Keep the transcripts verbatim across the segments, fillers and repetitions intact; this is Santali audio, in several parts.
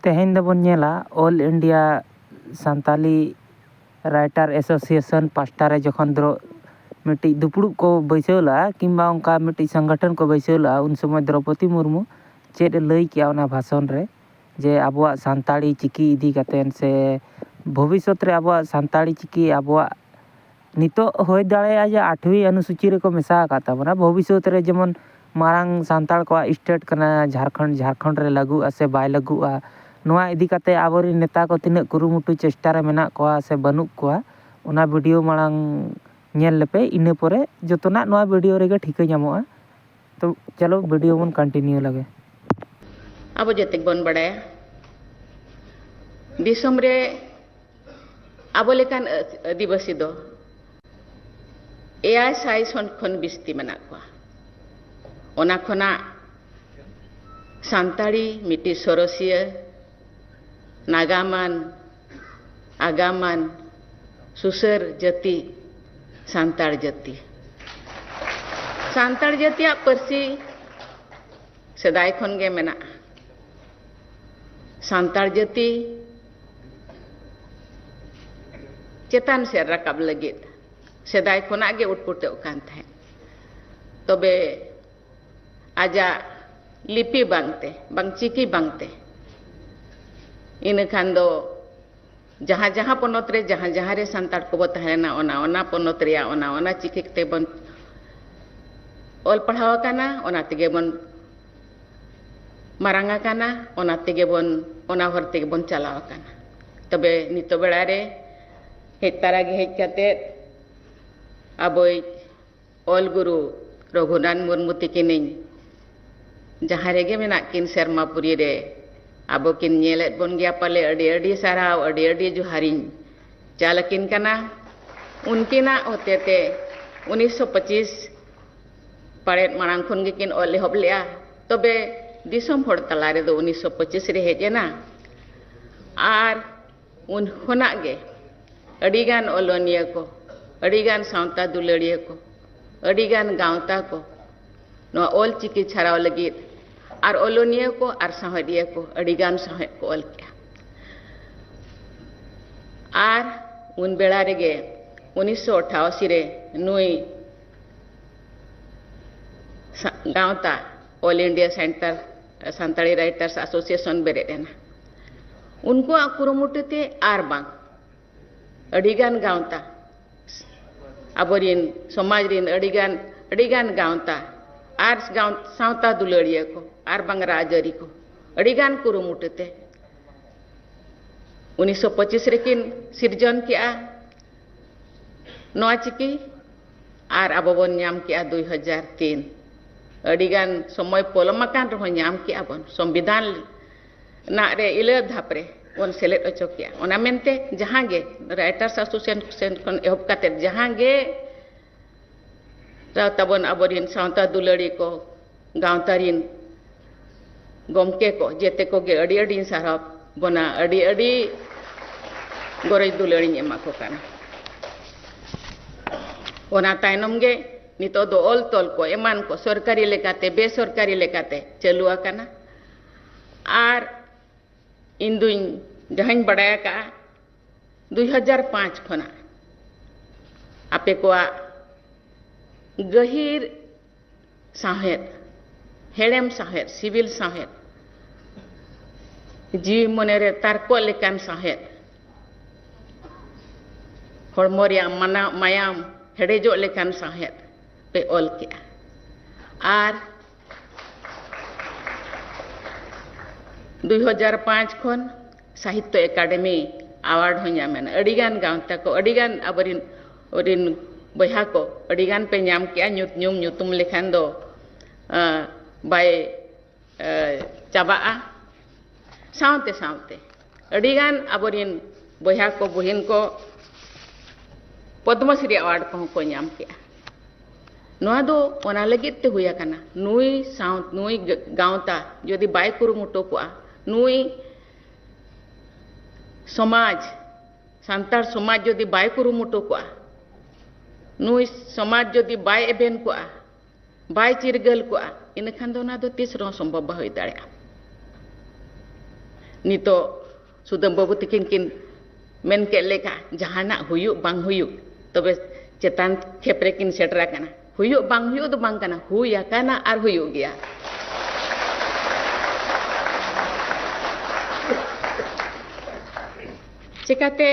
ᱛᱮᱦᱮᱧ ᱫᱚᱵᱚᱱ ᱧᱮᱞᱟ, all India Santali writer association ᱯᱟᱥᱴᱟ ᱨᱮ ᱡᱚᱠᱷᱚᱱ ᱫᱨᱚ- ᱢᱤᱫᱴᱤᱡ ᱫᱩᱯᱲᱩᱵ ᱠᱚ ᱵᱟᱹᱭᱥᱟᱹᱣ ᱞᱮᱫᱼᱟ, ᱠᱤᱝᱵᱟ ᱚᱱᱠᱟ ᱢᱤᱫᱴᱤᱡ ᱥᱚᱝᱜᱚᱴᱷᱚᱱ ᱠᱚ ᱵᱟᱹᱭᱥᱟᱹᱣ ᱞᱮᱫᱼᱟ, ᱩᱱ ᱥᱚᱢᱚᱭ ᱫᱨᱚᱯᱚᱫᱤ ᱢᱩᱨᱢᱩ ᱪᱮᱫ ᱮ ᱞᱟᱹᱭ ᱠᱮᱜᱼᱟ ᱚᱱᱟ ᱵᱷᱟᱥᱚᱱ ᱨᱮ, ᱡᱮ ᱟᱵᱚᱣᱟᱜ ᱥᱟᱱᱛᱟᱲᱤ ᱪᱤᱠᱤ ᱤᱫᱤ ᱠᱟᱛᱮᱫ ᱥᱮ ᱵᱷᱚᱵᱤᱥᱥᱚᱛ ᱨᱮ ᱟᱵᱚᱣᱟᱜ ᱥᱟᱱᱛᱟᱲᱤ ᱪᱤᱠᱤ ᱟᱵᱚᱣᱟᱜ ᱱᱤᱛᱚᱜ ᱦᱩᱭ ᱫᱟᱲᱮᱭᱟᱜᱼᱟ ᱡᱮ ᱟᱴᱷᱣᱤ ᱚᱱᱩᱥᱩᱪᱤ ᱨᱮᱠᱚ ᱢᱮᱥᱟ ᱟᱠᱟᱫ ᱛᱟᱵᱚᱱᱟ᱾ ᱵᱷᱚᱵᱤᱥᱥᱚᱛ ᱨᱮ ᱡᱮᱢᱚᱱ ᱢᱟᱨᱟᱝ ᱥᱟᱱᱛᱟᱲ ᱠᱚᱣᱟᱜ ᱥᱴᱮᱴ ᱠᱟᱱᱟ ᱡᱷᱟᱲᱠᱷᱚᱸᱰ, ᱡᱷᱟᱲᱠᱷᱚᱸᱰ ᱨᱮ ᱞᱟᱹᱜᱩᱜᱼᱟ ᱥᱮ ᱵᱟᱭ ᱞᱟᱹᱜᱩᱜᱼᱟ, ᱱᱚᱣᱟ ᱤᱫᱤ ᱠᱟᱛᱮ ᱟᱵᱚᱨᱮᱱ ᱱᱮᱛᱟ ᱠᱚ ᱛᱤᱱᱟᱹᱜ ᱠᱩᱨᱩᱢᱩᱴᱩ ᱪᱮᱥᱴᱟ ᱨᱮ ᱢᱮᱱᱟᱜ ᱠᱚᱣᱟ ᱥᱮ ᱵᱟᱹᱱᱩᱜ ᱠᱚᱣᱟ, ᱚᱱᱟ ᱵᱷᱤᱰᱤᱭᱳ ᱢᱟᱲᱟᱝ ᱧᱮᱞ ᱞᱮᱯᱮ᱾ ᱤᱱᱟᱹ ᱯᱚᱨᱮ ᱡᱚᱛᱚᱱᱟᱜ ᱱᱚᱣᱟ ᱵᱷᱤᱰᱤᱭᱳ ᱨᱮᱜᱮ ᱴᱷᱤᱠᱟᱹ ᱧᱟᱢᱚᱜᱼᱟ᱾ ᱛᱚ ᱪᱚᱞᱚ ᱵᱷᱤᱰᱤᱭᱳ ᱵᱚᱱ ᱠᱚᱱᱴᱤᱱᱤᱭᱩ ᱞᱮᱜᱮ᱾ ᱟᱵᱚ ᱡᱮᱛᱮ ᱵᱚᱱ ᱵᱟᱲᱟᱭᱟ, ᱫᱤᱥᱚᱢ ᱨᱮ ᱟᱵᱚ ᱞᱮᱠᱟᱱ ᱟᱹᱫᱤᱵᱟᱹᱥᱤ ᱫᱚ ᱮᱭᱟᱭ ᱥᱟᱭ ᱥᱚᱱ ᱠᱷᱚᱱ ᱵᱤᱥᱛᱤ ᱢᱮᱱᱟᱜ ᱠᱚᱣᱟ᱾ ᱚᱱᱟ ᱠᱷᱚᱱᱟᱜ ᱥᱟᱱᱛᱟᱲᱤ ᱢᱤᱫᱴᱤᱡ ᱥᱚᱨᱚᱥᱤᱭᱟᱹ, ᱱᱟᱜᱟᱢᱟᱱ, ᱟᱜᱟᱢᱟᱱ, ᱥᱩᱥᱟᱹᱨ ᱡᱟᱹᱛᱤ ᱥᱟᱱᱛᱟᱲ ᱡᱟᱹᱛᱤ᱾ ᱥᱟᱱᱛᱟᱲ ᱡᱟᱹᱛᱤᱭᱟᱜ ᱯᱟᱹᱨᱥᱤ ᱥᱮᱫᱟᱭ ᱠᱷᱚᱱ ᱜᱮ ᱢᱮᱱᱟᱜᱼᱟ᱾ ᱥᱟᱱᱛᱟᱲ ᱡᱟᱹᱛᱤ ᱪᱮᱛᱟᱱ ᱥᱮᱫ ᱨᱟᱠᱟᱵ ᱞᱟᱹᱜᱤᱫ ᱥᱮᱫᱟᱭ ᱠᱷᱚᱱᱟᱜ ᱜᱮ ᱩᱴᱯᱩᱴᱟᱹᱜ ᱠᱟᱱ ᱛᱟᱦᱮᱸᱫ᱾ ᱛᱚᱵᱮ ᱟᱡᱟᱜ ᱞᱤᱯᱤ ᱵᱟᱝᱛᱮ, ᱵᱟᱝ ᱪᱤᱠᱤ ᱵᱟᱝᱛᱮ, ᱤᱱᱟᱹ ᱠᱷᱟᱱ ᱫᱚ ᱡᱟᱦᱟᱸ ᱡᱟᱦᱟᱸ ᱯᱚᱱᱚᱛ ᱨᱮ ᱡᱟᱦᱟᱸ ᱡᱟᱦᱟᱸ ᱨᱮ ᱥᱟᱱᱛᱟᱲ ᱠᱚᱵᱚ ᱛᱟᱦᱮᱸ ᱞᱮᱱᱟ, ᱚᱱᱟ ᱚᱱᱟ ᱯᱚᱱᱚᱛ ᱨᱮᱭᱟᱜ ᱚᱱᱟ ᱚᱱᱟ ᱪᱤᱠᱤ ᱛᱮᱵᱚᱱ ᱚᱞ ᱯᱟᱲᱦᱟᱣ ᱟᱠᱟᱱᱟ, ᱚᱱᱟ ᱛᱮᱜᱮ ᱵᱚᱱ ᱢᱟᱨᱟᱝ ᱟᱠᱟᱱᱟ, ᱚᱱᱟ ᱛᱮᱜᱮ ᱵᱚᱱ, ᱚᱱᱟ ᱦᱚᱨ ᱛᱮᱜᱮ ᱵᱚᱱ ᱪᱟᱞᱟᱣ ᱟᱠᱟᱱᱟ᱾ ᱛᱚᱵᱮ ᱱᱤᱛᱚᱜ ᱵᱮᱲᱟ ᱨᱮ ᱦᱮᱡ ᱛᱟᱨᱟ ᱜᱮ ᱦᱮᱡ ᱠᱟᱛᱮᱫ ᱟᱵᱚᱭᱤᱡ ᱚᱞ ᱜᱩᱨᱩ ᱨᱚᱜᱷᱩᱱᱟᱛᱷ ᱢᱩᱨᱢᱩ ᱛᱤᱠᱤᱱᱤᱧ ᱡᱟᱦᱟᱸ ᱨᱮᱜᱮ ᱢᱮᱱᱟᱜ ᱠᱤᱱ ᱥᱮᱨᱢᱟ ᱯᱩᱨᱤ ᱨᱮ, ᱟᱵᱚ ᱠᱤᱱ ᱧᱮᱞᱮᱫ ᱵᱚᱱ ᱜᱮᱭᱟ ᱯᱟᱞᱮ, ᱟᱹᱰᱤ ᱟᱹᱰᱤ ᱥᱟᱨᱦᱟᱣ, ᱟᱹᱰᱤ ᱟᱹᱰᱤ ᱡᱚᱦᱟᱨᱤᱧ ᱪᱟᱞ ᱟᱹᱠᱤᱱ ᱠᱟᱱᱟ᱾ ᱩᱱᱠᱤᱱᱟᱜ ᱦᱚᱛᱮᱛᱮ ᱩᱱᱤᱥᱥᱚ ᱯᱚᱸᱪᱤᱥ ᱯᱟᱲᱮᱫ ᱢᱟᱲᱟᱝ ᱠᱷᱚᱱ ᱜᱮᱠᱤᱱ ᱚᱞ ᱮᱦᱚᱵ ᱞᱮᱫᱼᱟ᱾ ᱛᱚᱵᱮ ᱫᱤᱥᱚᱢ ᱦᱚᱲ ᱛᱟᱞᱟ ᱨᱮᱫᱚ ᱩᱱᱤᱥᱥᱚ ᱯᱚᱸᱪᱤᱥ ᱨᱮ ᱦᱮᱡ ᱮᱱᱟ᱾ ᱟᱨ ᱩᱱ ᱠᱷᱚᱱᱟᱜ ᱜᱮ ᱟᱹᱰᱤᱜᱟᱱ ᱚᱞᱚᱱᱤᱭᱟᱹ ᱠᱚ, ᱟᱹᱰᱤᱜᱟᱱ ᱥᱟᱶᱛᱟ ᱫᱩᱞᱟᱹᱲᱤᱭᱟᱹ ᱠᱚ, ᱟᱹᱰᱤᱜᱟᱱ ᱜᱟᱶᱛᱟ ᱠᱚ ᱱᱚᱣᱟ ᱚᱞ ᱪᱤᱠᱤ ᱪᱷᱟᱨᱟᱣ ᱞᱟᱹᱜᱤᱫ ᱟᱨ ᱚᱞᱚᱱᱤᱭᱟᱹ ᱠᱚ ᱟᱨ ᱥᱟᱶᱦᱮᱫᱤᱭᱟᱹ ᱠᱚ ᱟᱹᱰᱤᱜᱟᱱ ᱥᱟᱶᱦᱮᱫ ᱠᱚ ᱚᱞ ᱠᱮᱜᱼᱟ᱾ ᱟᱨ ᱩᱱ ᱵᱮᱲᱟ ᱨᱮᱜᱮ ᱩᱱᱤᱥᱥᱚ ᱟᱴᱷᱟᱥᱤ ᱨᱮ ᱱᱩᱭ ᱥᱟ- ᱜᱟᱶᱛᱟ All India Centre Santali Writers Association ᱵᱮᱨᱮᱫ ᱮᱱᱟ᱾ ᱩᱱᱠᱩᱣᱟᱜ ᱠᱩᱨᱩᱢᱩᱴᱩ ᱛᱮ ᱟᱨ ᱵᱟᱝ ᱟᱹᱰᱤᱜᱟᱱ ᱜᱟᱶᱛᱟ, ᱟᱵᱚᱨᱤᱱ ᱥᱚᱢᱟᱡᱽ ᱨᱤᱱ ᱟᱹᱰᱤᱜᱟᱱ ᱟᱹᱰᱤᱜᱟᱱ ᱜᱟᱶᱛᱟ ᱟᱨ ᱜᱟᱶ- ᱥᱟᱶᱛᱟ ᱫᱩᱞᱟᱹᱲᱤᱭᱟᱹ ᱠᱚ ᱟᱨ ᱵᱟᱝ ᱨᱟᱡᱽᱟᱹᱨᱤ ᱠᱚ ᱟᱹᱰᱤᱜᱟᱱ ᱠᱩᱨᱩᱢᱩᱴᱩ ᱛᱮ ᱩᱱᱤᱥᱥᱚ ᱯᱚᱸᱪᱤᱥ ᱨᱮᱠᱤᱱ ᱥᱤᱨᱡᱚᱱ ᱠᱮᱜᱼᱟ ᱱᱚᱣᱟ ᱪᱤᱠᱤ᱾ ᱟᱨ ᱟᱵᱚ ᱵᱚᱱ ᱧᱟᱢ ᱠᱮᱜᱼᱟ ᱫᱩᱭ ᱦᱟᱡᱟᱨ ᱛᱤᱱ᱾ ᱟᱹᱰᱤᱜᱟᱱ ᱥᱚᱢᱚᱭ ᱯᱚᱞᱚᱢ ᱟᱠᱟᱱ ᱨᱮᱦᱚᱸ ᱧᱟᱢ ᱠᱮᱜᱼᱟ ᱵᱚᱱ, ᱥᱚᱝᱵᱤᱫᱷᱟᱱ ᱨᱮᱱᱟᱜ ᱨᱮ ᱤᱞᱟᱹ ᱫᱷᱟᱯ ᱨᱮ ᱵᱚᱱ ᱥᱮᱞᱮᱫ ᱦᱚᱪᱚ ᱠᱮᱜᱼᱟ᱾ ᱚᱱᱟ ᱢᱮᱱᱛᱮ ᱡᱟᱦᱟᱸ ᱜᱮ Writers Association ᱠᱷᱚᱱ ᱮᱦᱚᱵ ᱠᱟᱛᱮ ᱡᱟᱦᱟᱸ ᱜᱮ ᱛᱟᱵᱚᱱ ᱟᱵᱚᱨᱤᱱ ᱥᱟᱶᱛᱟ ᱫᱩᱞᱟᱹᱲᱤ ᱠᱚ, ᱜᱟᱶᱛᱟ ᱨᱤᱱ ᱜᱚᱢᱠᱮ ᱠᱚ, ᱡᱮᱛᱮ ᱠᱚᱜᱮ ᱟᱹᱰᱤ ᱟᱹᱰᱤᱧ ᱥᱟᱨᱦᱟᱣ ᱵᱚᱱᱟ, ᱟᱹᱰᱤ ᱟᱹᱰᱤ ᱜᱚᱨᱚᱡᱽ ᱫᱩᱞᱟᱹᱲᱤᱧ ᱮᱢᱟ ᱠᱚ ᱠᱟᱱᱟ᱾ ᱚᱱᱟ ᱛᱟᱭᱱᱚᱢ ᱜᱮ ᱱᱤᱛᱚᱜ ᱫᱚ ᱚᱞ ᱛᱚᱞ ᱠᱚ ᱮᱢᱟᱱ ᱠᱚ ᱥᱚᱨᱠᱟᱨᱤ ᱞᱮᱠᱟᱛᱮ ᱵᱮᱥᱚᱨᱠᱟᱨᱤ ᱞᱮᱠᱟᱛᱮ ᱪᱟᱹᱞᱩ ᱟᱠᱟᱱᱟ᱾ ᱟᱨ ᱤᱧ ᱫᱩᱧ ᱡᱟᱦᱟᱸᱧ ᱵᱟᱰᱟᱭ ᱟᱠᱟᱫᱼᱟ, ᱫᱩᱭ ᱦᱟᱡᱟᱨ ᱯᱟᱸᱪ ᱠᱷᱚᱱᱟᱜ ᱟᱯᱮ ᱠᱚᱣᱟᱜ ᱜᱟᱹᱦᱤᱨ ᱥᱟᱶᱦᱮᱫ, ᱦᱮᱲᱮᱢ ᱥᱟᱶᱦᱮᱫ, ᱥᱤᱵᱤᱞ ᱥᱟᱶᱦᱮᱫ, ᱡᱤᱣᱤ ᱢᱚᱱᱮᱨᱮ ᱛᱟᱨᱠᱚᱜ ᱞᱮᱠᱟᱱ ᱥᱟᱶᱦᱮᱫ, ᱦᱚᱲᱢᱚ ᱨᱮᱭᱟᱜ ᱢᱟᱱᱟ- ᱢᱟᱭᱟᱢ ᱦᱮᱰᱮᱡᱚᱜ ᱞᱮᱠᱟᱱ ᱥᱟᱶᱦᱮᱫ ᱯᱮ ᱚᱞ ᱠᱮᱜᱼᱟ᱾ ᱟᱨ ᱫᱩᱭ ᱦᱟᱡᱟᱨ ᱯᱟᱸᱪ ᱠᱷᱚᱱ ᱥᱟᱦᱤᱛᱛᱚ ᱮᱠᱟᱰᱮᱢᱤ ᱟᱣᱟᱨᱰ ᱦᱚᱸ ᱧᱟᱢ ᱮᱱᱟ᱾ ᱟᱹᱰᱤᱜᱟᱱ ᱜᱟᱶᱛᱟ ᱠᱚ, ᱟᱹᱰᱤᱜᱟᱱ ᱟᱵᱚᱨᱤᱱ ᱨᱤᱱ ᱵᱚᱭᱦᱟ ᱠᱚ, ᱟᱹᱰᱤᱜᱟᱱ ᱯᱮ ᱧᱟᱢ ᱠᱮᱜᱼᱟ᱾ ᱧᱩᱛ ᱧᱩᱢ ᱧᱩᱛᱩᱢ ᱞᱮᱠᱷᱟᱱ ᱫᱚ, ᱟᱸ, ᱵᱟᱭ, ᱟᱸ, ᱪᱟᱵᱟᱜᱼᱟ᱾ ᱥᱟᱶᱛᱮ ᱥᱟᱶᱛᱮ ᱟᱹᱰᱤᱜᱟᱱ ᱟᱵᱚᱨᱤᱱ ᱵᱚᱭᱦᱟ ᱠᱚ, ᱵᱩᱦᱤᱱ ᱠᱚ ᱯᱚᱫᱽᱢᱚᱥᱨᱤ ᱟᱣᱟᱨᱰ ᱠᱚᱦᱚᱸ ᱠᱚ ᱧᱟᱢ ᱠᱮᱜᱼᱟ᱾ ᱱᱚᱣᱟ ᱫᱚ ᱚᱱᱟ ᱞᱟᱹᱜᱤᱫ ᱛᱮ ᱦᱩᱭ ᱟᱠᱟᱱᱟ, ᱱᱩᱭ ᱥᱟᱶ-, ᱱᱩᱭ ᱜᱟᱶᱛᱟ ᱡᱩᱫᱤ ᱵᱟᱭ ᱠᱩᱨᱩᱢᱩᱴᱩ ᱠᱚᱜᱼᱟ, ᱱᱩᱭ ᱥᱚᱢᱟᱡᱽ, ᱥᱟᱱᱛᱟᱲ ᱥᱚᱢᱟᱡᱽ ᱡᱩᱫᱤ ᱵᱟᱭ ᱠᱩᱨᱩᱢᱩᱴᱩ ᱠᱚᱜᱼᱟ, ᱱᱩᱭ ᱥᱚᱢᱟᱡᱽ ᱡᱩᱫᱤ ᱵᱟᱭ ᱮᱵᱷᱮᱱ ᱠᱚᱜᱼᱟ, ᱵᱟᱭ ᱪᱤᱨᱜᱟᱹᱞ ᱠᱚᱜᱼᱟ, ᱤᱱᱟᱹᱠᱷᱟᱱ ᱫᱚ ᱚᱱᱟ ᱫᱚ ᱛᱤᱥ ᱨᱮᱦᱚᱸ ᱥᱚᱢᱵᱷᱚᱵ ᱵᱟᱝ ᱦᱩᱭ ᱫᱟᱲᱮᱭᱟᱜᱼᱟ᱾ ᱱᱤᱛᱚᱜ ᱥᱩᱫᱟᱹᱢ ᱵᱟᱹᱵᱩ ᱛᱤᱠᱤᱱ ᱠᱤᱱ ᱢᱮᱱ ᱠᱮᱫ ᱞᱮᱠᱟ, ᱡᱟᱦᱟᱱᱟᱜ ᱦᱩᱭᱩᱜ ᱵᱟᱝ ᱦᱩᱭᱩᱜ, ᱛᱚᱵᱮ ᱪᱮᱛᱟᱱ ᱠᱷᱮᱯ ᱨᱮᱠᱤᱱ ᱥᱮᱴᱮᱨ ᱟᱠᱟᱱᱟ᱾ ᱦᱩᱭᱩᱜ ᱵᱟᱝ ᱦᱩᱭᱩᱜ ᱫᱚ ᱵᱟᱝ ᱠᱟᱱᱟ, ᱦᱩᱭ ᱟᱠᱟᱱᱟ ᱟᱨ ᱦᱩᱭᱩᱜ ᱜᱮᱭᱟ᱾ ᱪᱮᱠᱟᱛᱮ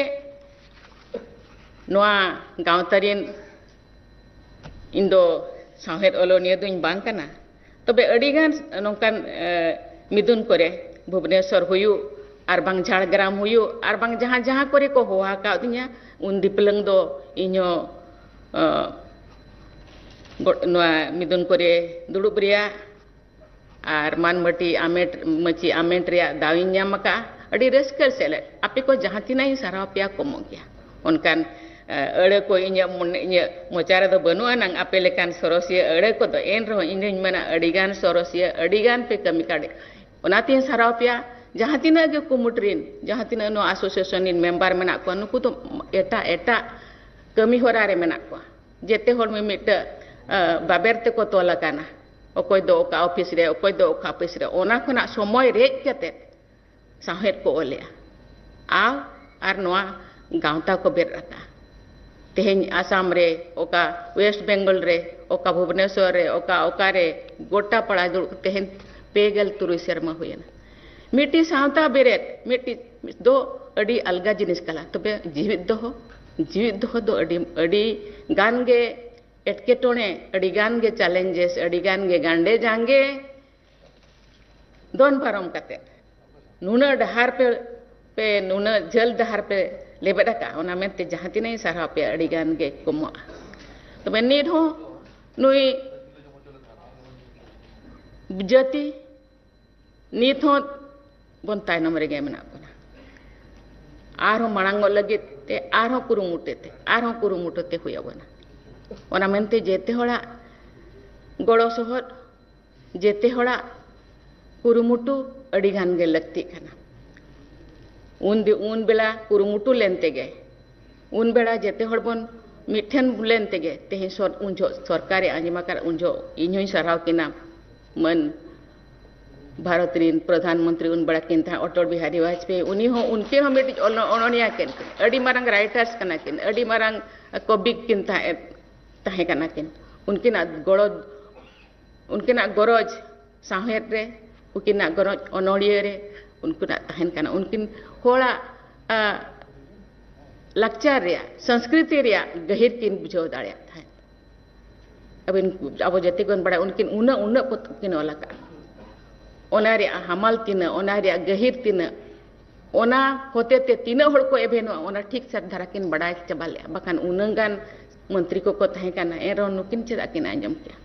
ᱱᱚᱣᱟ ᱜᱟᱶᱛᱟ ᱨᱮᱱ ᱤᱧ ᱫᱚ ᱥᱟᱶᱦᱮᱫ ᱚᱞᱚᱱᱤᱭᱟᱹ ᱫᱚᱧ ᱵᱟᱝ ᱠᱟᱱᱟ, ᱛᱚᱵᱮ ᱟᱹᱰᱤᱜᱟᱱ ᱱᱚᱝᱠᱟᱱ, ᱮ, ᱢᱤᱫᱩᱱ ᱠᱚᱨᱮ, ᱵᱷᱩᱵᱽᱱᱮᱥᱚᱨ ᱦᱩᱭᱩᱜ, ᱟᱨ ᱵᱟᱝ ᱡᱷᱟᱲᱜᱨᱟᱢ ᱦᱩᱭᱩᱜ, ᱟᱨ ᱵᱟᱝ ᱡᱟᱦᱟᱸ ᱡᱟᱦᱟᱸ ᱠᱚᱨᱮ ᱠᱚ ᱦᱚᱦᱚ ᱟᱠᱟᱫᱤᱧᱟ, ᱩᱱ ᱫᱤᱯᱞᱟᱹᱝ ᱫᱚ ᱤᱧᱦᱚᱸ, ᱮ, ᱜᱚ-, ᱱᱚᱣᱟ ᱢᱤᱫᱩᱱ ᱠᱚᱨᱮ ᱫᱩᱲᱩᱵ ᱨᱮᱭᱟᱜ ᱟᱨ ᱢᱟᱱ ᱢᱟᱹᱴᱤ ᱟᱢᱮᱴ, ᱢᱟᱹᱪᱤ ᱟᱢᱮᱴ ᱨᱮᱭᱟᱜ ᱫᱟᱣ ᱤᱧ ᱧᱟᱢ ᱟᱠᱟᱫᱼᱟ᱾ ᱟᱹᱰᱤ ᱨᱟᱹᱥᱠᱟᱹ ᱥᱮᱞᱮᱫ, ᱟᱯᱮ ᱠᱚ ᱡᱟᱦᱟᱸ ᱛᱤᱱᱟᱹᱜ ᱤᱧ ᱥᱟᱨᱦᱟᱣ ᱯᱮᱭᱟ, ᱠᱚᱢᱚᱜ ᱜᱮᱭᱟ᱾ ᱚᱱᱠᱟᱱ, ᱮ, ᱟᱹᱲᱟᱹ ᱠᱚ ᱤᱧᱟᱹᱜ ᱢᱚᱱᱮ, ᱤᱧᱟᱹᱜ ᱢᱚᱪᱟ ᱨᱮᱫᱚ ᱵᱟᱹᱱᱩᱜ ᱟᱱᱟᱝ ᱟᱯᱮ ᱞᱮᱠᱟᱱ ᱥᱚᱨᱚᱥᱤᱭᱟᱹ ᱟᱹᱲᱟᱹ ᱠᱚᱫᱚ, ᱮᱱ ᱨᱮᱦᱚᱸ ᱤᱧ ᱫᱚᱧ ᱢᱮᱱᱟ, ᱟᱹᱰᱤᱜᱟᱱ ᱥᱚᱨᱚᱥᱤᱭᱟᱹ, ᱟᱹᱰᱤᱜᱟᱱ ᱯᱮ ᱠᱟᱹᱢᱤ ᱠᱟᱲᱮ᱾ ᱚᱱᱟᱛᱤᱧ ᱥᱟᱨᱦᱟᱣ ᱯᱮᱭᱟ᱾ ᱡᱟᱦᱟᱸ ᱛᱤᱱᱟᱹᱜ ᱜᱮ ᱠᱩᱢᱩᱴ ᱨᱤᱱ, ᱡᱟᱦᱟᱸ ᱛᱤᱱᱟᱹᱜ ᱱᱚᱣᱟ ᱟᱥᱳᱥᱤᱭᱮᱥᱚᱱ ᱨᱤᱱ ᱢᱮᱢᱵᱟᱨ ᱢᱮᱱᱟᱜ ᱠᱚᱣᱟ, ᱱᱩᱠᱩ ᱫᱚ ᱮᱴᱟᱜ ᱮᱴᱟᱜ ᱠᱟᱹᱢᱤ ᱦᱚᱨᱟ ᱨᱮ ᱢᱮᱱᱟᱜ ᱠᱚᱣᱟ᱾ ᱡᱮᱛᱮ ᱦᱚᱲ ᱢᱤᱢᱤᱫᱴᱟᱹᱜ, ᱟ, ᱵᱟᱵᱮᱨ ᱛᱮᱠᱚ ᱛᱚᱞ ᱟᱠᱟᱱᱟ᱾ ᱚᱠᱚᱭ ᱫᱚ ᱚᱠᱟ ᱚᱯᱷᱤᱥ ᱨᱮ, ᱚᱠᱚᱭ ᱫᱚ ᱚᱠᱟ ᱚᱯᱷᱤᱥ ᱨᱮ, ᱚᱱᱟ ᱠᱷᱚᱱᱟᱜ ᱥᱚᱢᱚᱭ ᱨᱮᱡ ᱠᱟᱛᱮ ᱥᱟᱶᱦᱮᱫ ᱠᱚ ᱚᱞᱮᱜᱼᱟ᱾ ᱟᱨ, ᱟᱨ ᱱᱚᱣᱟ ᱜᱟᱶᱛᱟ ᱠᱚ ᱵᱮᱨᱮᱫ ᱟᱠᱟᱫᱼᱟ᱾ ᱛᱮᱦᱮᱧ ᱟᱥᱟᱢ ᱨᱮ, ᱚᱠᱟ ᱣᱮᱥᱴ ᱵᱮᱝᱜᱚᱞ ᱨᱮ, ᱚᱠᱟ ᱵᱷᱩᱵᱽᱱᱮᱥᱚᱨ ᱨᱮ, ᱚᱠᱟ, ᱚᱠᱟᱨᱮ, ᱜᱚᱴᱟ ᱯᱟᱲᱟ ᱫᱩᱲᱩᱵ, ᱛᱮᱦᱮᱧ ᱯᱮ ᱜᱮᱞ ᱛᱩᱨᱩᱭ ᱥᱮᱨᱢᱟ ᱦᱩᱭᱮᱱᱟ᱾ ᱢᱤᱫᱴᱤᱡ ᱥᱟᱶᱛᱟ ᱵᱮᱨᱮᱫ, ᱢᱤᱫᱴᱤᱡ ᱫᱚ ᱟᱹᱰᱤ ᱟᱞᱜᱟ ᱡᱤᱱᱤᱥ ᱠᱟᱱᱟ, ᱛᱚᱵᱮ ᱡᱤᱣᱤᱫ ᱫᱚᱦᱚ, ᱡᱤᱣᱤᱫ ᱫᱚᱦᱚ ᱫᱚ ᱟᱹᱰᱤ, ᱟᱹᱰᱤ ᱜᱟᱱ ᱜᱮ ᱮᱴᱠᱮᱴᱚᱬᱮ, ᱟᱹᱰᱤ ᱜᱟᱱ ᱜᱮ ᱪᱮᱞᱮᱧᱡᱮᱥ, ᱟᱹᱰᱤ ᱜᱟᱱ ᱜᱮ ᱜᱟᱱᱰᱮ ᱡᱟᱸᱜᱮ ᱫᱚᱱ ᱯᱟᱨᱚᱢ ᱠᱟᱛᱮ ᱱᱩᱱᱟᱹᱜ ᱰᱟᱦᱟᱨ ᱯᱮ, ᱯᱮ ᱱᱩᱱᱟᱹᱜ ᱡᱷᱟᱹᱞ ᱰᱟᱦᱟᱨ ᱯᱮ ᱞᱮᱵᱮᱫ ᱟᱠᱟᱫᱼᱟ, ᱚᱱᱟ ᱢᱮᱱᱛᱮ ᱡᱟᱦᱟᱸ ᱛᱤᱱᱟᱹᱜ ᱤᱧ ᱥᱟᱨᱦᱟᱣ ᱯᱮᱭᱟ, ᱟᱹᱰᱤ ᱜᱟᱱ ᱜᱮ ᱠᱚᱢᱚᱜᱼᱟ᱾ ᱛᱚᱵᱮ ᱱᱤᱛ ᱦᱚᱸ ᱱᱩᱭ ᱡᱟᱹᱛᱤ ᱱᱤᱛ ᱦᱚᱸ ᱵᱚᱱ ᱛᱟᱭᱱᱚᱢ ᱨᱮᱜᱮ ᱢᱮᱱᱟᱜ ᱵᱚᱱᱟ᱾ ᱟᱨᱦᱚᱸ ᱢᱟᱲᱟᱝᱚᱜ ᱞᱟᱹᱜᱤᱫ ᱛᱮ ᱟᱨᱦᱚᱸ ᱠᱩᱨᱩᱢᱩᱴᱩ ᱛᱮ, ᱟᱨᱦᱚᱸ ᱠᱩᱨᱩᱢᱩᱴᱩ ᱛᱮ ᱦᱩᱭ ᱟᱵᱚᱱᱟ᱾ ᱚᱱᱟ ᱢᱮᱱᱛᱮ ᱡᱮᱛᱮ ᱦᱚᱲᱟᱜ ᱜᱚᱲᱚ ᱥᱚᱦᱚᱫ, ᱡᱮᱛᱮ ᱦᱚᱲᱟᱜ ᱠᱩᱨᱩᱢᱩᱴᱩ ᱟᱹᱰᱤ ᱜᱟᱱ ᱜᱮ ᱞᱟᱹᱠᱛᱤᱜ ᱠᱟᱱᱟ᱾ ᱩᱱ ᱫᱤ-, ᱩᱱ ᱵᱮᱞᱟ ᱠᱩᱨᱩᱢᱩᱴᱩ ᱞᱮᱱ ᱛᱮᱜᱮ, ᱩᱱ ᱵᱮᱲᱟ ᱡᱮᱛᱮ ᱦᱚᱲ ᱵᱚᱱ ᱢᱤᱫ ᱴᱷᱮᱱ ᱞᱮᱱ ᱛᱮᱜᱮ ᱛᱮᱦᱮᱧ ᱥᱚᱨ-, ᱩᱱ ᱡᱚᱦᱚᱜ ᱥᱚᱨᱠᱟᱨᱮ ᱟᱸᱡᱚᱢ ᱟᱠᱟᱫ, ᱩᱱ ᱡᱚᱦᱚᱜ ᱤᱧ ᱦᱚᱸᱧ ᱥᱟᱨᱦᱟᱣ ᱠᱤᱱᱟ᱾ ᱢᱟᱹᱱ ᱵᱷᱟᱨᱚᱛ ᱨᱤᱱ ᱯᱨᱚᱫᱷᱟᱱ ᱢᱚᱱᱛᱨᱤ ᱩᱱ ᱵᱮᱲᱟ ᱠᱤᱱ ᱛᱟᱦᱮᱸ, ᱚᱴᱚᱞ ᱵᱤᱦᱟᱨᱤ ᱵᱟᱡᱽᱯᱮᱭᱤ, ᱩᱱᱤ ᱦᱚᱸ, ᱩᱱᱠᱤᱱ ᱦᱚᱸ ᱢᱤᱫᱴᱤᱡ ᱚᱱᱚ-, ᱚᱱᱚᱬᱦᱤᱭᱟᱹ ᱠᱤᱱ, ᱠᱤᱱ ᱟᱹᱰᱤ ᱢᱟᱨᱟᱝ ᱨᱟᱭᱴᱟᱨᱥ ᱠᱟᱱᱟ ᱠᱤᱱ, ᱟᱹᱰᱤ ᱢᱟᱨᱟᱝ ᱠᱚᱵᱤ ᱠᱤᱱ ᱛᱟᱦᱮᱸ, ᱛᱟᱦᱮᱸ ᱠᱟᱱᱟ ᱠᱤᱱ᱾ ᱩᱱᱠᱤᱱᱟᱜ ᱜᱚᱲᱚ, ᱩᱱᱠᱤᱱᱟᱜ ᱜᱚᱨᱚᱡᱽ ᱥᱟᱶᱦᱮᱫ ᱨᱮ, ᱩᱱᱠᱤᱱᱟᱜ ᱜᱚᱨᱚᱡᱽ ᱚᱱᱚᱬᱦᱤᱭᱟᱹ ᱨᱮ ᱩᱱᱠᱤᱱᱟᱜ ᱛᱟᱦᱮᱱ ᱠᱟᱱᱟ᱾ ᱩᱱᱠᱤᱱ ᱦᱚᱲᱟᱜ, ᱟ, ᱞᱟᱠᱪᱟᱨ ᱨᱮᱭᱟᱜ, ᱥᱚᱝᱥᱠᱨᱤᱛᱤ ᱨᱮᱭᱟᱜ ᱜᱟᱹᱦᱤᱨ ᱠᱤᱱ ᱵᱩᱡᱷᱟᱹᱣ ᱫᱟᱲᱮᱭᱟᱜ ᱛᱟᱦᱮᱸᱫ᱾ ᱟᱹᱵᱤᱱ, ᱟᱵᱚ ᱡᱟᱹᱛᱤ ᱵᱚᱱ ᱵᱟᱲᱟᱭᱟ, ᱩᱱᱠᱤᱱ ᱩᱱᱟᱹᱜ, ᱩᱱᱟᱹᱜ ᱯᱚᱛᱚᱵ ᱠᱤᱱ ᱚᱞ ᱟᱠᱟᱫᱼᱟ᱾ ᱚᱱᱟ ᱨᱮᱭᱟᱜ ᱦᱟᱢᱟᱞ ᱛᱤᱱᱟᱹᱜ, ᱚᱱᱟ ᱨᱮᱭᱟᱜ ᱜᱟᱹᱦᱤᱨ ᱛᱤᱱᱟᱹᱜ, ᱚᱱᱟ ᱦᱚᱛᱮ ᱛᱮ ᱛᱤᱱᱟᱹᱜ ᱦᱚᱲ ᱠᱚ ᱮᱵᱷᱮᱱᱚᱜᱼᱟ, ᱚᱱᱟ ᱴᱷᱤᱠ ᱥᱟᱹᱛ ᱫᱷᱟᱨᱟ ᱠᱤᱱ ᱵᱟᱰᱟᱭ ᱪᱟᱵᱟ ᱞᱮᱜᱼᱟ᱾ ᱵᱟᱠᱷᱟᱱ ᱩᱱᱟᱹᱜ ᱜᱟᱱ ᱢᱚᱱᱛᱨᱤ ᱠᱚᱠᱚ ᱛᱟᱦᱮᱸ ᱠᱟᱱᱟ, ᱮᱱ ᱨᱮᱦᱚᱸ ᱱᱩᱠᱤᱱ ᱪᱮᱫᱟᱜ ᱠᱤᱱ ᱟᱸᱡᱚᱢ ᱠᱮᱜᱼᱟ?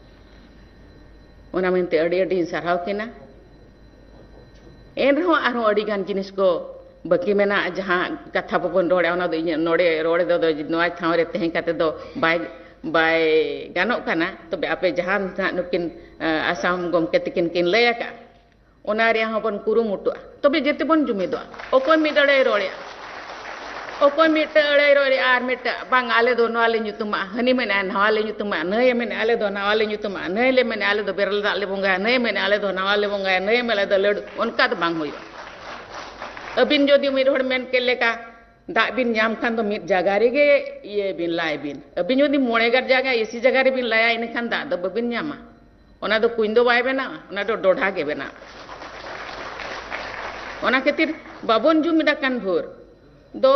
ᱚᱱᱟ ᱢᱮᱱᱛᱮ ᱟᱹᱰᱤ ᱟᱹᱰᱤᱧ ᱥᱟᱨᱦᱟᱣ ᱠᱤᱱᱟ᱾ ᱮᱱ ᱨᱮᱦᱚᱸ ᱟᱨᱦᱚᱸ ᱟᱹᱰᱤ ᱜᱟᱱ ᱡᱤᱱᱤᱥ ᱠᱚ ᱵᱟᱹᱠᱤ ᱢᱮᱱᱟᱜᱼᱟ, ᱡᱟᱦᱟᱸ ᱠᱟᱛᱷᱟ ᱵᱟᱵᱚᱱ ᱨᱚᱲᱟ, ᱚᱱᱟ ᱫᱚ ᱤᱧᱟᱹᱜ ᱱᱚᱰᱮ ᱨᱚᱲ ᱫᱚ, ᱫᱚ ᱱᱚᱣᱟ ᱴᱷᱟᱶ ᱨᱮ ᱛᱟᱦᱮᱸ ᱠᱟᱛᱮ ᱫᱚ ᱵᱟᱭ, ᱵᱟᱭ ᱜᱟᱱᱚᱜ ᱠᱟᱱᱟ᱾ ᱛᱚᱵᱮ ᱟᱯᱮ ᱡᱟᱦᱟᱸ ᱱᱟᱦᱟᱜ ᱱᱩᱠᱤᱱ, ᱟ, ᱟᱥᱟᱢ ᱜᱚᱢᱠᱮ ᱛᱟᱹᱠᱤᱱ ᱠᱤᱱ ᱞᱟᱹᱭ ᱟᱠᱟᱫᱼᱟ, ᱚᱱᱟ ᱨᱮᱭᱟᱜ ᱦᱚᱸᱵᱚᱱ ᱠᱩᱨᱩᱢᱩᱴᱩᱜᱼᱟ᱾ ᱛᱚᱵᱮ ᱡᱮᱛᱮ ᱵᱚᱱ ᱡᱩᱢᱤᱫᱚᱜᱼᱟ᱾ ᱚᱠᱚᱭ ᱢᱤᱫ ᱟᱹᱲᱟᱹᱭ ᱨᱚᱲᱮᱜᱼᱟ, ᱚᱠᱚᱭ ᱢᱤᱫᱴᱟᱹᱝ ᱟᱹᱲᱟᱹᱭ ᱨᱚᱲᱮᱜᱼᱟ ᱟᱨ ᱢᱤᱫᱴᱟᱹᱝ, "ᱵᱟᱝ, ᱟᱞᱮ ᱫᱚ ᱱᱚᱣᱟ ᱞᱮ ᱧᱩᱛᱩᱢᱟᱜᱼᱟ", ᱦᱟᱹᱱᱤ ᱢᱮᱱᱮᱜᱼᱟ, "ᱱᱟᱣᱟ ᱞᱮ ᱧᱩᱛᱩᱢᱟᱜᱼᱟ", ᱱᱟᱹᱭᱮ ᱢᱮᱱᱮᱜᱼᱟ, "ᱟᱞᱮ ᱫᱚ ᱱᱟᱣᱟ ᱞᱮ ᱧᱩᱛᱩᱢᱟᱜᱼᱟ", ᱱᱟᱹᱭ ᱞᱮ ᱢᱮᱱᱮᱜᱼᱟ, "ᱟᱞᱮ ᱫᱚ ᱵᱮᱨᱮᱞ ᱫᱟᱜ ᱞᱮ ᱵᱚᱸᱜᱟᱭᱟ", ᱱᱟᱹᱭᱮ ᱢᱮᱱᱮᱜᱼᱟ, "ᱟᱞᱮ ᱫᱚ ᱱᱟᱣᱟ ᱞᱮ ᱵᱚᱸᱜᱟᱭᱟ", ᱱᱟᱹᱭᱮ ᱢᱮᱱᱮᱜᱼᱟ, "ᱟᱞᱮ ᱫᱚ ᱞᱟᱹᱰᱩ", ᱚᱱᱠᱟ ᱫᱚ ᱵᱟᱝ ᱦᱩᱭᱩᱜᱼᱟ᱾ ᱟᱹᱵᱤᱱ ᱡᱩᱫᱤ ᱢᱤᱫ ᱦᱚᱲ ᱢᱮᱱ ᱠᱮᱫ ᱞᱮᱠᱟ, ᱫᱟᱜ ᱵᱤᱱ ᱧᱟᱢ ᱠᱷᱟᱱ ᱫᱚ ᱢᱤᱫ ᱡᱟᱭᱜᱟ ᱨᱮᱜᱮ ᱤᱭᱟᱹᱭ ᱵᱤᱱ, ᱞᱟᱭ ᱵᱤᱱ᱾ ᱟᱹᱵᱤᱱ ᱡᱩᱫᱤ ᱢᱚᱬᱮ ᱜᱟᱱ ᱡᱟᱭᱜᱟ ᱮᱥᱤ ᱡᱟᱭᱜᱟ ᱨᱮᱵᱤᱱ ᱞᱟᱭᱟ, ᱤᱱᱟᱹᱠᱷᱟᱱ ᱫᱟᱜ ᱫᱚ ᱵᱟᱹᱵᱤᱱ ᱧᱟᱢᱟ᱾ ᱚᱱᱟ ᱫᱚ ᱠᱩᱧ ᱫᱚ ᱵᱟᱭ ᱵᱮᱱᱟᱣᱟ, ᱚᱱᱟ ᱫᱚ ᱰᱚᱰᱷᱟ ᱜᱮ ᱵᱮᱱᱟᱣᱟ᱾ ᱚᱱᱟ ᱠᱷᱟᱹᱛᱤᱨ ᱵᱟᱵᱚᱱ ᱡᱩᱢᱤᱫ ᱟᱠᱟᱱ ᱵᱷᱳᱨ ᱫᱚ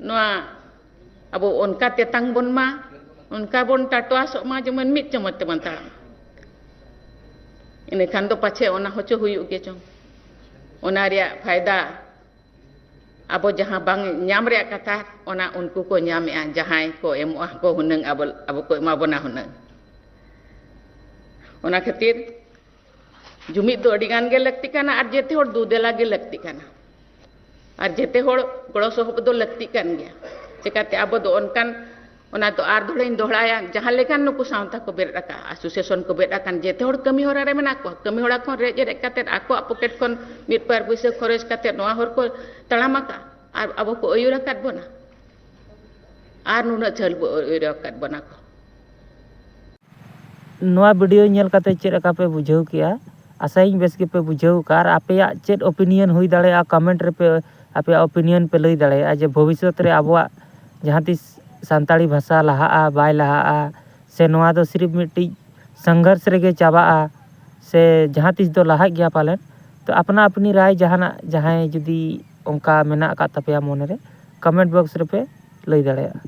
ᱱᱚᱣᱟ ᱟᱵᱚ ᱚᱱᱠᱟ ᱛᱮᱛᱟᱝ ᱵᱚᱱ ᱢᱟ, ᱚᱱᱠᱟ ᱵᱚᱱ ᱴᱟᱴᱣᱟᱥᱚᱜ ᱢᱟ, ᱡᱮᱢᱚᱱ ᱢᱤᱫ ᱪᱟᱢᱚᱪ ᱛᱮᱵᱚᱱ ᱛᱟᱲᱟᱢ᱾ ᱤᱱᱟᱹᱠᱷᱟᱱ ᱫᱚ ᱯᱟᱪᱷᱮ ᱚᱱᱟ ᱦᱚᱪᱚ ᱦᱩᱭᱩᱜ ᱜᱮ ᱪᱚᱝ᱾ ᱚᱱᱟ ᱨᱮᱭᱟᱜ ᱯᱷᱟᱭᱫᱟ ᱟᱵᱚ ᱡᱟᱦᱟᱸ ᱵᱟᱝ ᱧᱟᱢ ᱨᱮᱭᱟᱜ ᱠᱟᱛᱷᱟ, ᱚᱱᱟ ᱩᱱᱠᱩ ᱠᱚ ᱧᱟᱢᱮᱜᱼᱟ, ᱡᱟᱦᱟᱸᱭ ᱠᱚ ᱮᱢᱚᱜᱼᱟ ᱠᱚ ᱦᱩᱱᱟᱹᱝ, ᱟᱵᱚ, ᱟᱵᱚ ᱠᱚ ᱮᱢᱟ ᱵᱚᱱᱟ ᱦᱩᱱᱟᱹᱝ᱾ ᱚᱱᱟ ᱠᱷᱟᱹᱛᱤᱨ ᱡᱩᱢᱤᱫ ᱫᱚ ᱟᱹᱰᱤ ᱜᱟᱱ ᱜᱮ ᱞᱟᱹᱠᱛᱤ ᱠᱟᱱᱟ ᱟᱨ ᱡᱮᱛᱮ ᱦᱚᱲ ᱫᱩ ᱫᱮᱞᱟ ᱜᱮ ᱞᱟᱹᱠᱛᱤ ᱠᱟᱱᱟ᱾ ᱟᱨ ᱡᱮᱛᱮ ᱦᱚᱲ ᱜᱚᱲᱚ ᱥᱚᱦᱚᱯᱚᱫ ᱫᱚ ᱞᱟᱹᱠᱛᱤᱜ ᱠᱟᱱ ᱜᱮᱭᱟ᱾ ᱪᱮᱠᱟᱛᱮ ᱟᱵᱚ ᱫᱚ ᱚᱱᱠᱟᱱ, ᱚᱱᱟ ᱫᱚ ᱟᱨ ᱫᱚᱦᱲᱟᱧ ᱫᱚᱦᱲᱟᱭᱟ, ᱡᱟᱦᱟᱸ ᱞᱮᱠᱟᱱ ᱱᱩᱠᱩ ᱥᱟᱶᱛᱟ ᱠᱚ ᱵᱮᱨᱮᱫ ᱟᱠᱟᱫᱼᱟ, ᱟᱥᱳᱥᱤᱭᱮᱥᱚᱱ ᱠᱚ ᱵᱮᱨᱮᱫ ᱟᱠᱟᱱ, ᱡᱮᱛᱮ ᱦᱚᱲ ᱠᱟᱹᱢᱤ ᱦᱚᱨᱟ ᱨᱮ ᱢᱮᱱᱟᱜ ᱠᱚᱣᱟ᱾ ᱠᱟᱹᱢᱤ ᱦᱚᱨᱟ ᱠᱷᱚᱱ ᱨᱮᱡ ᱨᱮᱡ ᱠᱟᱛᱮᱫ ᱟᱠᱚᱣᱟᱜ ᱯᱚᱠᱮᱴ ᱠᱷᱚᱱ ᱢᱤᱫ ᱵᱟᱨ ᱯᱩᱭᱥᱟᱹ ᱠᱷᱚᱨᱚᱪ ᱠᱟᱛᱮᱫ ᱱᱚᱣᱟ ᱦᱚᱨ ᱠᱚ ᱛᱟᱲᱟᱢ ᱟᱠᱟᱫᱼᱟ ᱟᱨ ᱟᱵᱚ ᱠᱚ ᱟᱹᱭᱩᱨ ᱟᱠᱟᱫ ᱵᱚᱱᱟ᱾ ᱟᱨ ᱱᱩᱱᱟᱹᱜ ᱡᱷᱟᱹᱞ ᱵᱚ ᱟᱹᱭᱩᱨ ᱟᱠᱟᱫ ᱵᱚᱱᱟ ᱠᱚ᱾ ᱱᱚᱣᱟ ᱵᱷᱤᱰᱤᱭᱳ ᱧᱮᱞ ᱠᱟᱛᱮ ᱪᱮᱫ ᱞᱮᱠᱟ ᱯᱮ ᱵᱩᱡᱷᱟᱹᱣ ᱠᱮᱜᱼᱟ? ᱟᱥᱟᱭᱟᱹᱧ ᱵᱮᱥ ᱜᱮᱯᱮ ᱵᱩᱡᱷᱟᱹᱣ ᱠᱟᱜᱼᱟ᱾ ᱟᱨ ᱟᱯᱮᱭᱟᱜ ᱪᱮᱫ ᱳᱯᱤᱱᱤᱭᱚᱱ ᱦᱩᱭ ᱫᱟᱲᱮᱭᱟᱜᱼᱟ, ᱠᱚᱢᱮᱱᱴ ᱨᱮᱯᱮ ᱟᱯᱮᱭᱟᱜ ᱳᱯᱤᱱᱤᱭᱚᱱ ᱯᱮ ᱞᱟᱹᱭ ᱫᱟᱲᱮᱭᱟᱜᱼᱟ ᱡᱮ ᱵᱷᱚᱵᱤᱥᱥᱚᱛ ᱨᱮ ᱟᱵᱚᱣᱟᱜ ᱡᱟᱦᱟᱸ ᱛᱤᱥ ᱥᱟᱱᱛᱟᱲᱤ ᱵᱷᱟᱥᱟ ᱞᱟᱦᱟᱜᱼᱟ ᱵᱟᱭ ᱞᱟᱦᱟᱜᱼᱟ, ᱥᱮ ᱱᱚᱣᱟ ᱫᱚ ᱥᱤᱨᱤᱯ ᱢᱤᱫᱴᱤᱡ ᱥᱚᱝᱜᱷᱚᱨᱥ ᱨᱮᱜᱮ ᱪᱟᱵᱟᱜᱼᱟ, ᱥᱮ ᱡᱟᱦᱟᱸ ᱛᱤᱥ ᱫᱚ ᱞᱟᱦᱟᱜ ᱜᱮᱭᱟ ᱯᱟᱞᱮᱱ᱾ ᱛᱚ ᱟᱯᱱᱟ ᱟᱯᱱᱤ ᱨᱟᱭ ᱡᱟᱦᱟᱱᱟᱜ ᱡᱟᱦᱟᱸᱭ ᱡᱩᱫᱤ ᱚᱱᱠᱟ ᱢᱮᱱᱟᱜ ᱟᱠᱟᱫ ᱛᱟᱯᱮᱭᱟ ᱢᱚᱱᱮᱨᱮ, ᱠᱚᱢᱮᱱᱴ ᱵᱚᱠᱥ ᱨᱮᱯᱮ ᱞᱟᱹᱭ ᱫᱟᱲᱮᱭᱟᱜᱼᱟ᱾